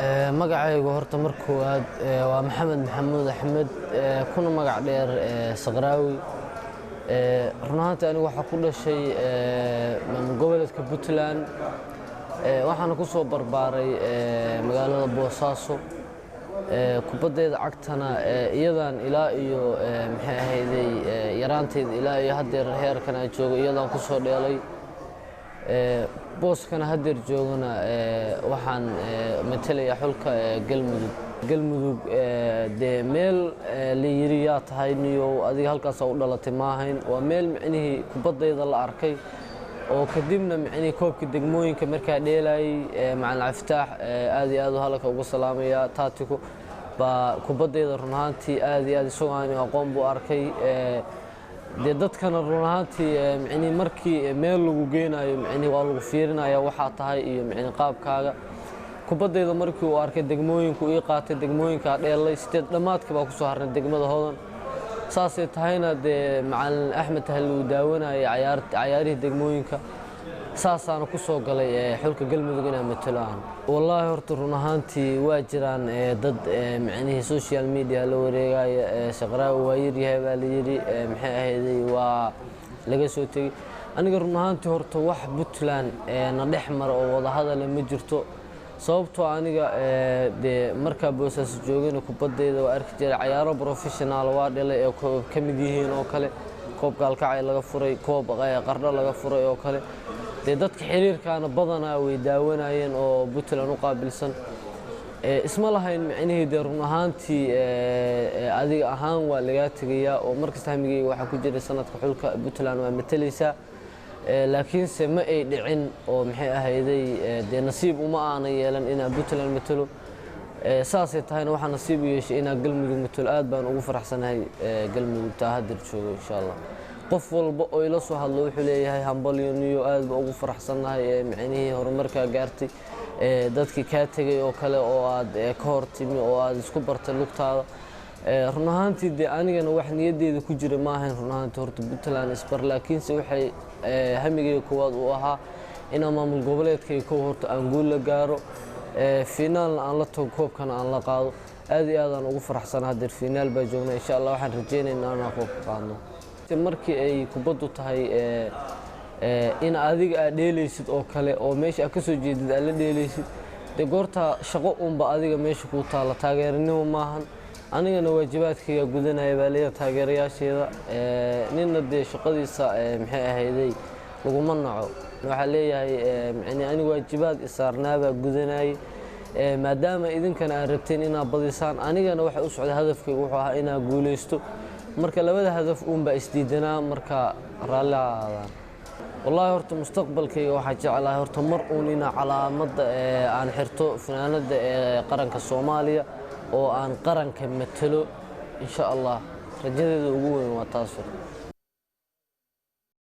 Magacaygu horta mar koowaad waa Maxamed Maxamuud Axmed, kuna magac dheer Saqraawi. Run ahaantii anigu waxaa ku dhashay maamul goboleedka Puntland, waxaana ku soo barbaaray magaalada Boosaaso. Kubaddeeda cagtana iyadan ilaa iyo maxay ahayday yaraanteyda ilaa iyo haddeer heerkan aan joogo iyadaan ku soo dheelay. Booskana haddeer joogana waxaan matelayaa xulka Galmudug. Galmudug dee meel la yiri yaa tahay niyow adiga halkaasaa u dhalatay maahayn, waa meel micnihii kubaddayda la arkay oo kadibna micnihii koobka degmooyinka markaa dheelayay macalin Caftaax aad iyo aad u halka ugu salaamaya taatiko baa kubaddayda run ahaantii aad iyo aad isagoo aan aqoon buu arkay. Dee dadkana run ahaantii micnihii markii meel lagu geenayo micnihii waa lagu fiirinaya waxaa tahay iyo micnihi qaabkaaga. Kubaddayda markii uu arkay degmooyinku ii qaatay, degmooyinkaa dheelay, sideed dhammaadka baa kusoo harnay degmada Hodan. Saasay tahayna dee macalin Axmed Tahli uu daawanayay cayaarihii degmooyinka, saasaana ku soo galay xulka Galmudug inaan matalo aan. Wallaahi horta run ahaantii waa jiraan dad micnihii social media la wareegaya, Saqraawi waa yaryahay baa la yidhi, maxay ahayday waa laga soo tegey. Aniga run ahaantii horta wax Puntland na dhex mara oo wadahadale ma jirto, sababtoo aniga dee markaa Boosaaso joogana kubaddayda waa arki jiray, cayaaro professional waa dhelay ee ka mid yihiin oo kale koob Gaalkacay laga furay, koob Qardho laga furay oo kale. Dee dadka xiriirkaana badanaa way daawanayeen oo Puntland u qaabilsan. Isma lahayn micnihii dee run ahaantii adiga ahaan waa lagaa tegayaa oo markasta hamigeyga waxaa ku jiray sanadka xulka Puntland waa matalaysaa, laakiinse ma ay dhicin oo maxay ahayday dee nasiib uma aanan yeelan inaan Puntland matalo. Saasay tahayna waxaa nasiib u yeeshay inaan Galmudug matalo. Aad baan ugu faraxsanahay Galmudug taa haddeer joogo insha Allah. Qof walba oo ila soo hadlo wuxuu leeyahay hambalyo niyo, aad baan ugu faraxsanahay micnihii horumarkaa gaartay, dadkii kaa tegay oo kale oo aad ka hor timi oo aad isku bartay lugtaada. Run ahaantii dee anigana wax niyadeyda ku jira ma ahayn run ahaantii horta Puntland isbar, laakiinse waxay hamigeyga koowaad uu ahaa inaan maamul goboleedkayga kow horta aan guul la gaaro, fiinaalna aan la tago, koobkana aan la qaado. Aad iyo aad aan ugu faraxsana haddeer fiinaal baa joognaa, insha Allah waxaan rajeynaynaa inaan koobka qaadno. Markii ay kubaddu tahay in adiga aad dheelaysid oo kale oo meesha aad ka soo jeedid aad la dheelaysid, dee goortaa shaqo uunba adiga meesha kuu taalla, taageeranimo maahan. Anigana waajibaadkayga gudanaya baa leeyahay taageerayaasheeda, ninna dee shaqadiisa maxay ahayday laguma naco. Waxaa leeyahay micnii aniga waajibaad isaarnaabaa gudanayay, maadaama idinkana aad rabteen inaad badisaan, anigana waxa u socday hadafkayga wuxuu ahaa inaan guuleysto. Marka labada hadaf uunbaa isdiidanaa, marka raalli ahaadaan. Wallaahi horta mustaqbalkayga waxaa jeclahay horta mar uun inaa calaamadda aan xirto fanaanada ee qaranka Soomaaliya oo aan qaranka matalo insha Allah. Rajadeeda ugu weyn waa taas.